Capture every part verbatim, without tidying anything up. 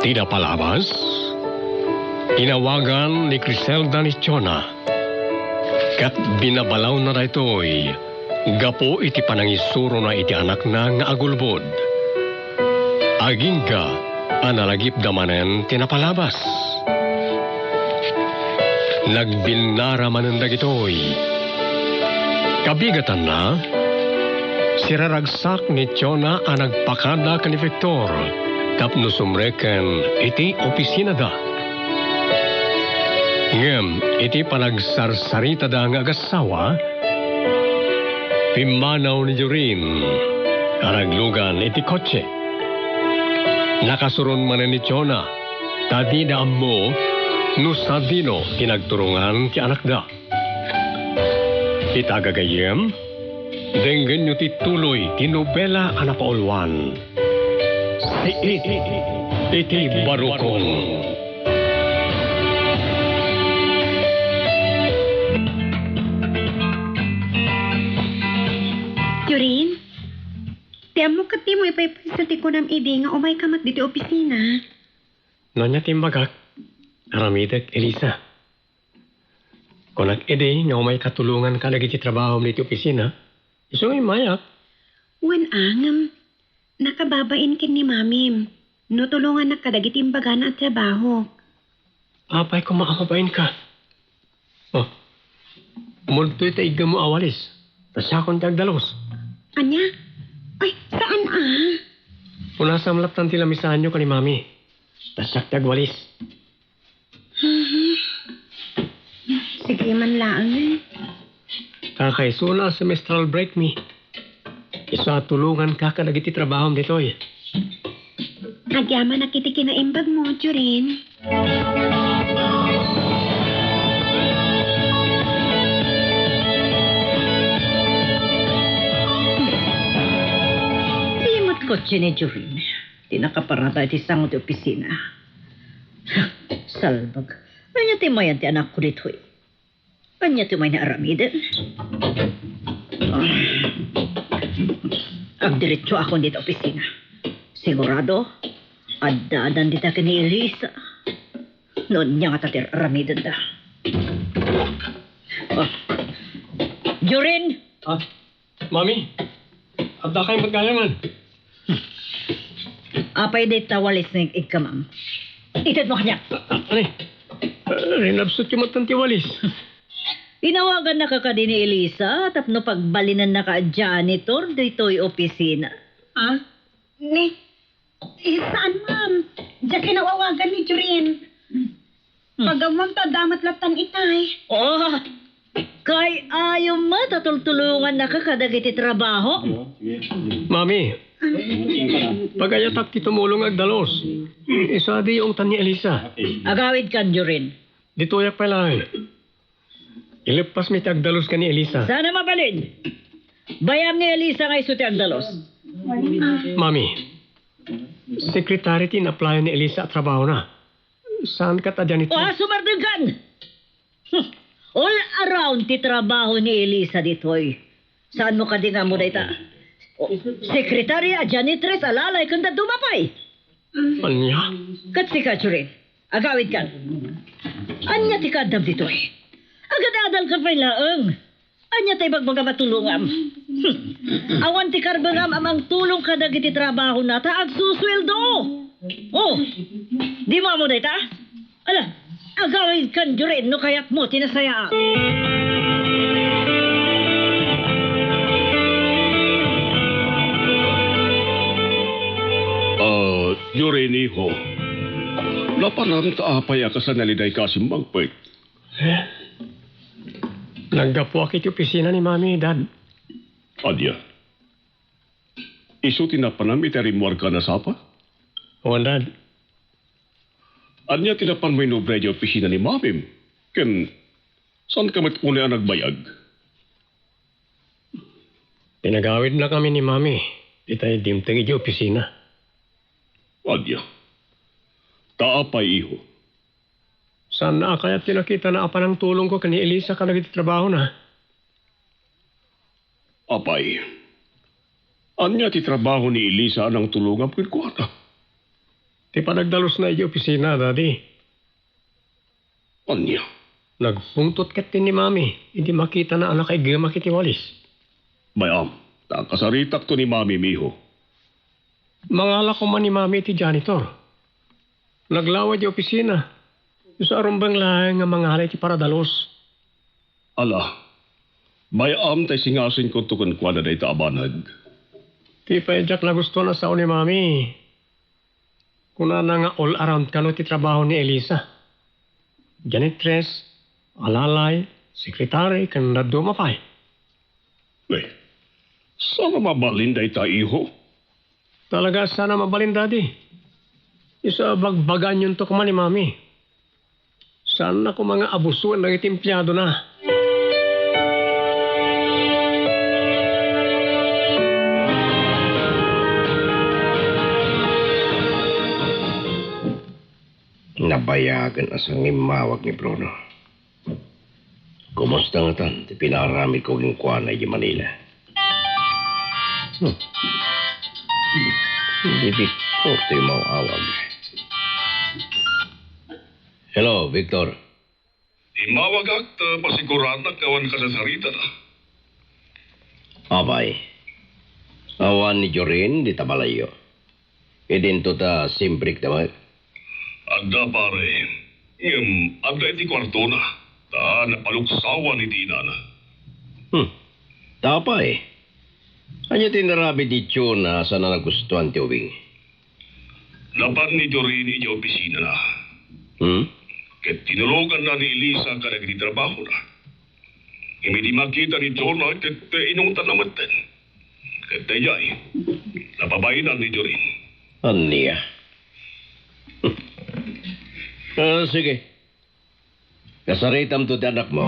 Ida palabas, inawagan ni Criselda ni Jonah, ket binabalawna daytoy gapu iti panangisurona iti anakna nga agulbod. Agingga a nalagipda manen ti napalabas. Nagbinnara manen dagitoy. Kabigatanna, siraragsak ni Jonah a nagpakada ken ni Victor tapno sumreken iti opisinada. Ngem iti panagsarsaritada nga agassawa, pimmanaw ni Jorin a naglugan iti kotse. Nakasuron manen ni Jonah ta dida ammo no sadino ti nagturongan ti anakda. Ita gagayyem, denggenyo ti tuloy ti nobela a napauluan. Siit iti barukon. Jorin, ti ammok ket dimo ipaypayso ti kunam idi nga umayka met ditoy opisina. No ania ti imbagak, aramidek, Elisa. Kunak idi nga umayka tulongan kadagiti trabahom ditoy opisina, isu nga immayak. Wen a, ngem nakababain ken ni Mamim no tulongannak kadagiti imbagana a trabahok. Apay koma a mabainka? Oh, umultoy ta iggammo a walis. Ta siakon ti agdalus. Ania? Ay, saan a? Punasam lattan ti lamisaanyo ken ni Mami. Ta siak ti agwalis. Mhm. Sige man laeng. Kakaisuna a semestral break mi. Isu a tulonganka kadagiti trabahom ditoy. Agyamanak iti kinaimbagmo, Jorin. Ti met kotse ni Jorin ti nakaparada iti sango ti opisina. Salbag. Ania ti mayan ti anakko ditoy? Ania ti umay nga aramiden? Ah. Agdiretsoakon dita opisina. Sigurado, addadan dita ken ni Elisa. No ania ngata ti aramidenda? Ah. Jorin! Ah. Mami, addakay met gayam. Apay dayta walis nga igkamam? Itedmo kaniak. A-, a-, ani? Ah, rinabsotyo met ti walis. Inawagannaka kadi ni Elisa tapno pagbalinennaka a janitor ditoy opisina. Ah? Ni, Eh, saan, ma'am? Diak kinawawagan ni Jorin. Hmm. Pagammam ta adda met lattan itay. Oh, kay ayo met a tultulongannaka kadagiti trabaho. Mami, pagayatak ti tumulong agdalus. Isu a diyongtan ni Elisa. Agawidkan, Jorin. Ditoyak pay laeng. Ileppasmi ti agdalus ken ni Elisa. Saan a mabalin. Bayam ni Elisa nga isu ti agdalus. Mami, sekretary ti inaplayan ni Elisa a trabahona. Saan ket a janitor? O, sumardengkan! Hmm. All around ti trabaho ni Elisa ditoy. Saanmo kadi nga ammo dayta? O, sekretary, a janitress, alalay, ken dadduma pay. Ania? Ket sika, Jorin, agawidkan. Ania ti kaaddam ditoy? Agad-adalka pay laeng. Ania ti ibagbagam a tulongam? Hmm. Awan ti karbengam a mangtulong kadagiti trabahona ta agsusueldo. Oh, dimo ammo dayta? Ala, agawidkan, Jorin, no kayatmo ti nasayaat. Ah, Jorin, iho. Naparam ta apay a kasano a dayka simmangpet? Eh? Naggapuak iti opisina ni Mami, Dad. Ania? Isu ti napanam iti rimmuarka a sapa? Wen, Dad. Ania ti napanmo inubra idiay opisina ni Mamim? Ken saanka met unay a nagbayag? Pinagawidnakami ni Mami, itay dimteng idiay opisina. Ania? Ta apay, iho? Saanna a kayat ti nakitana a panangtulongko ken ni Elisa kadagiti trabahona. Apay, ania ti trabaho ni Elisa a nangtulongam kenkuana? Ti panagdalusna iti opisina, Daddy. Ania? Nagpungtot ketdi ni Mami idi makitana a nakaiggemak iti walis. Bay-am, ta kasaritakto ni Mami, miho. Mangala koma ni Mami iti janitor. Naglawa iti opisina. Isu a rumbeng laeng nga mangala iti paradalus. Ala, bay-am ta isingasenkonto kenkuana dayta a banag. Ti pay diak nagustuan a sao ni Mami. Kunana nga all around kano ti trabaho ni Elisa. Janitress, alalay, sekretary, ken dadduma pay. Eh, saan a mabalin dayta, iho? Talaga a saan a mabalin, Daddy. Isu a bagbagaanyonto koma ni Mami. Saanna koma nga abusoen dagiti empleadona. Nabayagen a sangimmawag ni Bruno. Kumusta ngatan ti pinaaramidko kenkuana idiay Manila? Hmm. Di Victor ti maawag. Hello, Victor. Immawagak ta pasiguranak nga awan kasasaritada. Apay, awan ni Jorin dita balayyo? Idinto ta simbrek da met. Adda, pare. Ngem adda iti kuartona, ta napaluksawan iti inana. Hmm. Ta apay, ania ti inarabid ni Chona a saan a nagustuan ti ubing? Napan ni Jorin idiay opisinana. Hmm? Ket tinuloganna ni Elisa kadagiti trabahona. Ngem idi makita ni Chona, ket inungtanna metten. Ket daydiay, napabain ni Jorin. Ania? Ah, sige. Kasaritamto ti anakmo.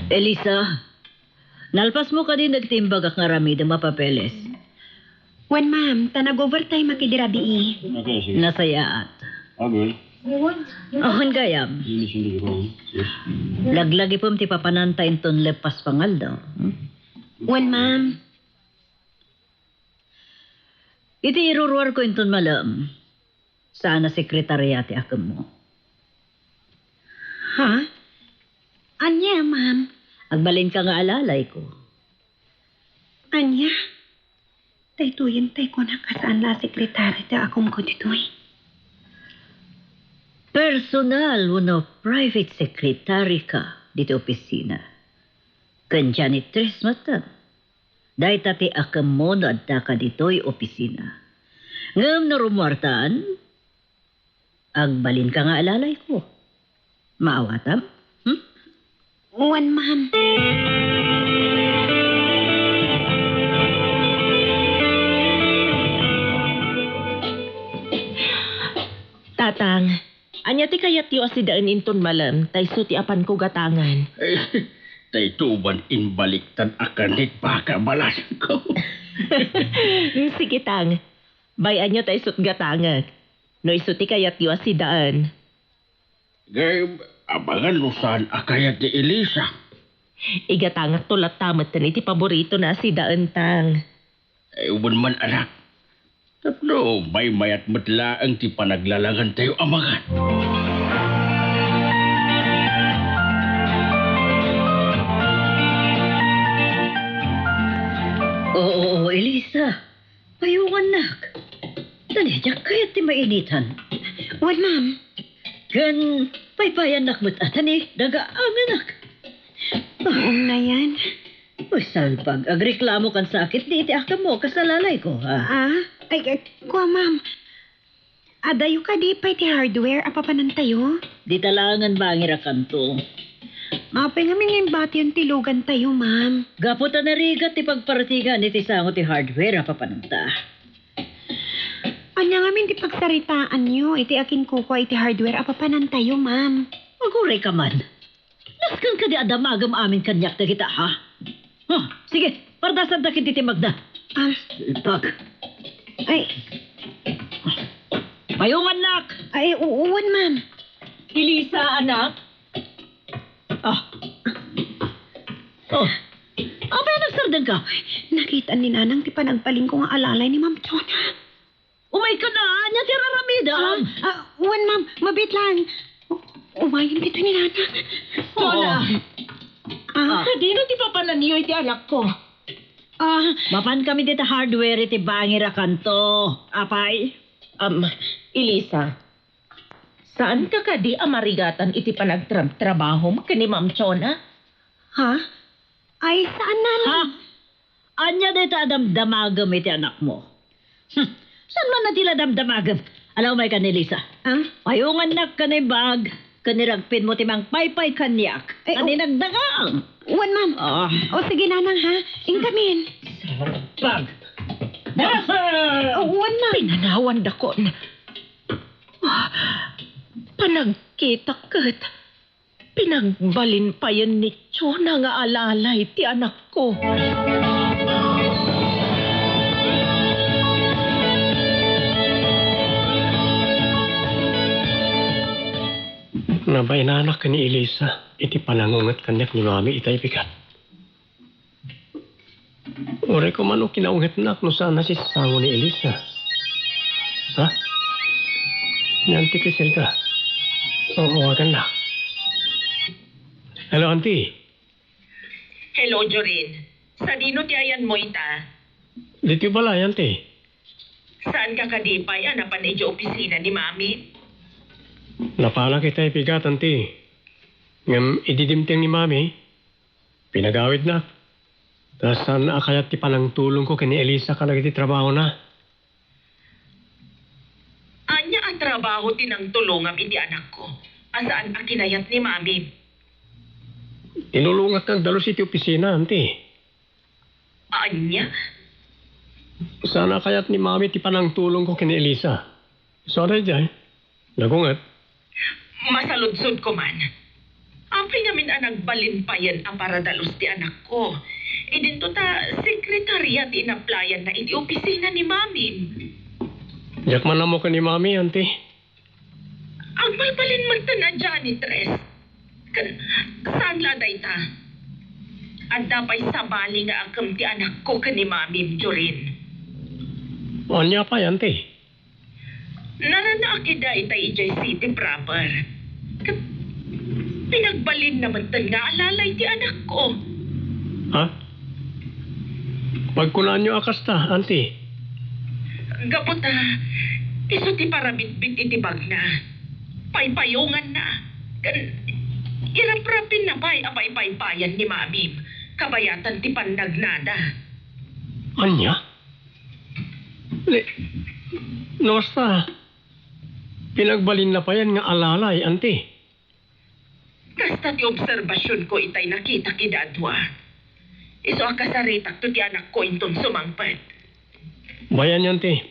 Elisa, nalpasmo kadi dagiti imbagak nga aramidem a papeles? Wen, ma'am, ta nag-overtime ak idi rabii. Okay, sige. Nasayaat. Okay. Awan gayam. Hindi, hindi ko. Yes. Laglagipem ti papananta inton lepas pangaldaw. Hmm? Wen, ma'am. Iti iruruarko inton malem, saan a sekretaria ti akemmo. Ha? Ania, ma'am? Agbalinka nga alalayko. Ania? Daytoyen tay kunak a saan la a sekretari ti akemko ditoy. Personal wenno private secretary ka ditoy opisina. Ken janitress met. Dayta ti akemmo no addaka ditoy opisina. Ngem no rummuartan, agbalinka nga alalayko. Maawatam? Hmm? Wen, ma'am. Tatang, ania ti kayatyo a sidaen inton malem, ta isu ti apanko gatangen? Eh, tay tuban imbaliktad a kanit baka balasengko. Mm, sige, Tang. Bay-anyo ta isut gatangek. No isu ti kayatyo a sidaen. Gayam, amangan no saan a kayat ni Elisa. Igatangakto latta metten iti paboritona a sidaen, Tang. Ay, wen man, anak. Tapno maymayat met laeng ti panaglalangantayo a mangan. Oo, oo, Elisa. Payungannak. Daydiay, diak kayat ti mainitan. Wen, ma'am. Ken paypayannak met a ta ni dagaanganak. Nayan. Uy, salbag, agreklamo kan sakit di iti akemmo, kas alalayko, ha? Ah? Ay, ay, kua, ma'am. Adayo kadi pay ti hardware a papanantayo? Dita laengen bangir a kanto. Apay ngamin nga imbation ti lugantayo, ma'am? Gapu ta narigat ti pagpartigan iti sango ti hardware a papananta. Ania ngamin ti pagsaritaanyo iti akinkukua iti hardware a papanantayo, ma'am? Aguray ka man. Nasken kadi a damagem amin kaniak dagita, ha? Ha, sige, pardasandak iti ti magna. Ah. Ibag. Ay. Payungannak! Ay, u-, uwan, ma'am. Elisa, anak. Ah. Oh. Apay a nagsardengka? Nakita ni Nanang ti panagbalinko nga alalay ni Ma'am Chona. Umayka na, ania ti ar-aramidem? Ah, ah, wen, ma'am. Mabiit laeng. Umayen ditoy ni Nanang. Chona. Ah. Sadino ti papananyo iti anakko? Ah. Mapankami dita hardware iti bangir a kanto. Apay? Um, Elisa, saanka kadi a marigatan iti panagtrabtrabahom ken ni Ma'am Chona? Ha? Ay, saan, Nanang? Ha? Ania dayta a damdamagem iti anakmo? Hmm. Saan man a ti la damdamagem? Ala, umayka ni Elisa. Ah? Payongannak ken ni bag, ken iragpinmo ti mangpaypay kaniak. Eh, a dinagdagang. Wen, ma'am. Ah. O, sige, Nanang, ha? Inkamin. Bag. O, wen, ma'am. Pinanawandakon. Ah, panagkitak ket pinagbalin payen ni Chona nga alalay ti anakko. Nabainanak ken ni Elisa iti panangunget kaniak ni Mami itay bigat. Uray koma no kinaungetnak no saan a sissango ni Elisa. Ha? Ni Auntie Criselda. Oo, awagannak. Hello, Auntie. Hello, Jorin. Sadino ti ayanmo ita? Ditoy balay, Auntie. Saanka kadi pay a napan idiay opisina ni Mami? Napanak itay bigat, Auntie. Ngem idi dimteng ni Mami, pinagawidnak. Ta saan a kayat ti panangtulongko ken ni Elisa kadagiti trabahona. Ania a trabaho ti nangtulongam iti anakko a saan a kinayat ni Mami? Tinulongak nga agdalus iti opisina, Auntie. Ania? Saan a kayat ni Mami ti panangtulongko ken ni Elisa. Isu a daydiay, nagunget. Masaludsodko man. Apay ngamin a nagbalin payen a paradalus ti anakko? Idinto ta sekretaria ti inaplayanna iti opisina ni Mamim. Diak man ammo ken ni Mami, Auntie. Agbalbalin metten a janitress. Ken saan la dayta? Adda pay sabali nga akem ti anakko ken ni Mamim, Jorin. Ania pay, Auntie? Naranaak ida itay idiay city proper. Ket pinagbalinna metten nga alalay ti anakko. Ha? Pagkunaanyo a kasta, Auntie? Gapu ta isu ti parabitbit iti bagna. Paypayonganna. Ken iraprapinna pay a paypaypayan ni Mamim kabayatan ti pannagnada. Ania? Ni, no kasta, pinagbalinna payen nga alalay, Auntie? Kasta ti obserbasionko itay nakitak ida a dua. Isu a kasaritakto ti anakko inton sumangpet. Bayan, Auntie.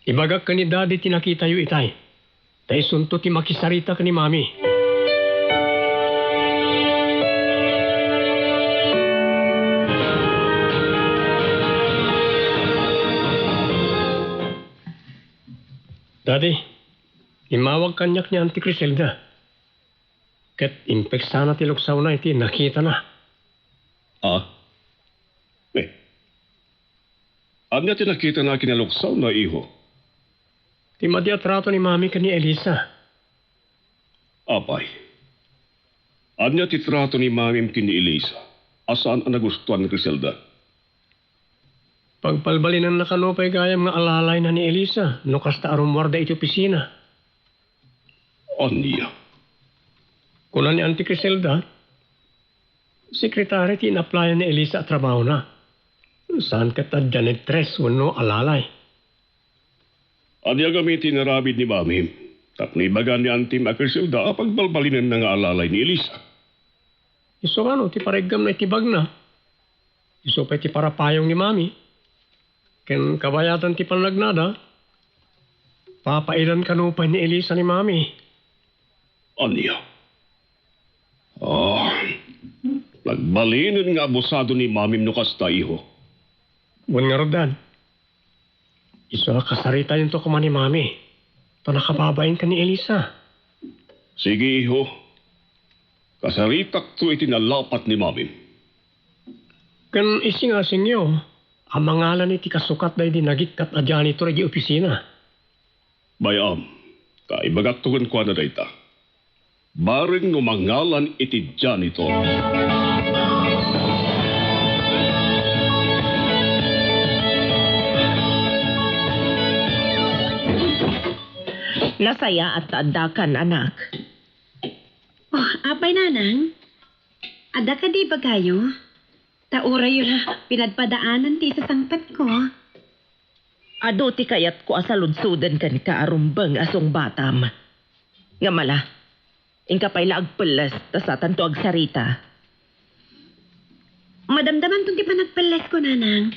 Ibagak ken ni Daddy ti nakitayo itay. Ta isunto ti makisarita ken ni Mami. Daddy, immawag kaniak ni Auntie Criselda. Ket impeksana ti luksawna iti nakitana. Ah? Eh, ania ti nakitana a kinaluksawna, iho? Ti madi a trato ni Mami ken ni Elisa. Apay, ania ti trato ni Mamim ken ni Elisa a saan a nagustuan ni Criselda? Pagbalbalinanna kano pay gayam nga alalayna ni Elisa no kasta a rummuarda iti opisina. Ania? Kuna ni Auntie Criselda, sekretary ti inaplayan ni Elisa a trabahona. Saan ket a janitress wenno alalay. Ania ngamin ti inaramid ni Mamim tapno ibaga ni Auntie Criselda a pagbalbalinenna nga alalay ni Elisa? Isu kano ti pariggamna iti bagna. Isu pay ti parapayong ni Mami. Ken kabayatan ti pannagnada, papailan kano pay ni Elisa ni Mami. Ania? Ah, nagbalinen nga abusado ni Mamim no kasta, iho. Wen ngarud, Dad. Isu a kasaritayonto koma ni Mami. Ta nakababain ken ni Elisa. Sige, iho. Kasaritakto iti nalapat ni Mamim. Ken isingasingyo a mangalan iti kasukat daydi nagikkat a janitor iti opisina. Bay-am, ta ibagakto kenkuana dayta. Bareng no mangalan iti janitor. Nasayaat ta addakan, anak. Oh, apay, nanang? Adda kadi ibagayo? Ta urayyo la pinadpadaanan ti isasangpetko. Adu ti kayatko a saludsoden kenka a rumbeng a sungbatam. Ngem ala, inka pay la agpelles ta satanto agsarita. Madamdamanton ti panagpellesko, nanang.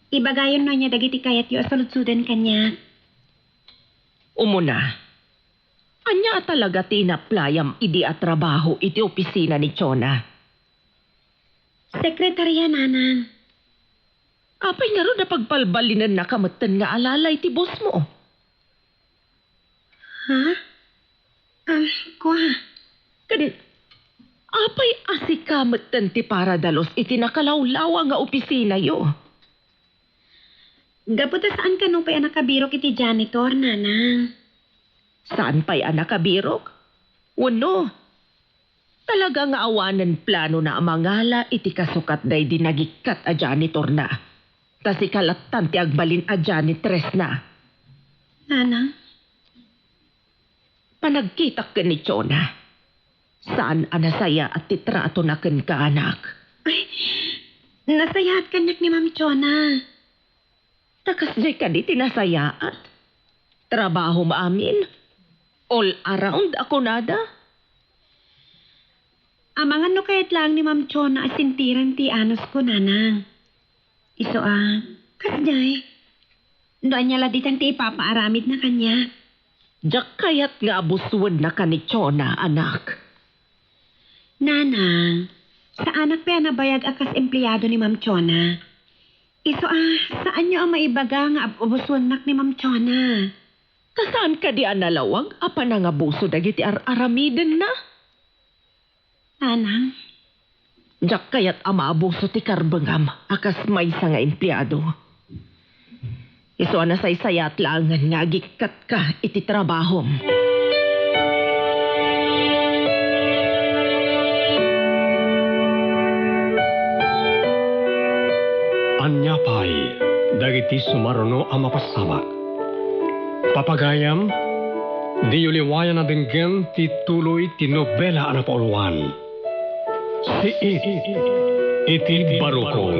Ibagayon no ania dagiti kayatyo a saludsoden kaniak. Umuna, ania a talaga ti inaplayam idi a trabaho iti opisina ni Chona? Sekretaria, nanang. Apay ngarud a pagbalbalinennaka metten nga alalay ti bosmo? Ha? Ah, kua. Ken apay a sika metten ti paradalus iti nakalawlawa nga opisinayo? Gapu ta saan kano pay a nakabirok iti janitor, nanang. Saan pay a nakabirok? Wenno, talaga nga awanen planona a mangala iti kasukat daydi nagikkat a janitorna. Ta sika lattan ti agbalin a janitresna. Nanang? Panagkitak ken ni Chona. Saan a nasayaat ti tratona kenka, anak. Ay, nasayaat kaniak ni Ma'am Chona. Ta kasdiay kadi ti nasayaat? Trabahom amin? All around a kunada? Amangan no kayat laeng ni Ma'am Chona a sintiren ti anusko, nanang. Isu a, kasdiay. No ania la ditan ti ipapaaramidna kaniak. Diak kayat nga abusuennaka ni Chona, anak. Nanang, saanak pay a nabayag a kas empleado ni Ma'am Chona. Isu a, saanyo a maibaga nga ab-abusuennak ni Ma'am Chona. Ta saan kadi a nalawag a panangabuso dagiti ar-aramidenna? Nanang? Diak kayat a maabuso ti karbengam a kas maysa nga empleado. Isu a nasaysayaat laengen nga agikkatka iti trabahom. Ania pay dagiti sumaruno a mapasabak? Papagayam, diyo liwayan a denggen ti tuloy ti nobela a napauluan. Siit iti Barukong.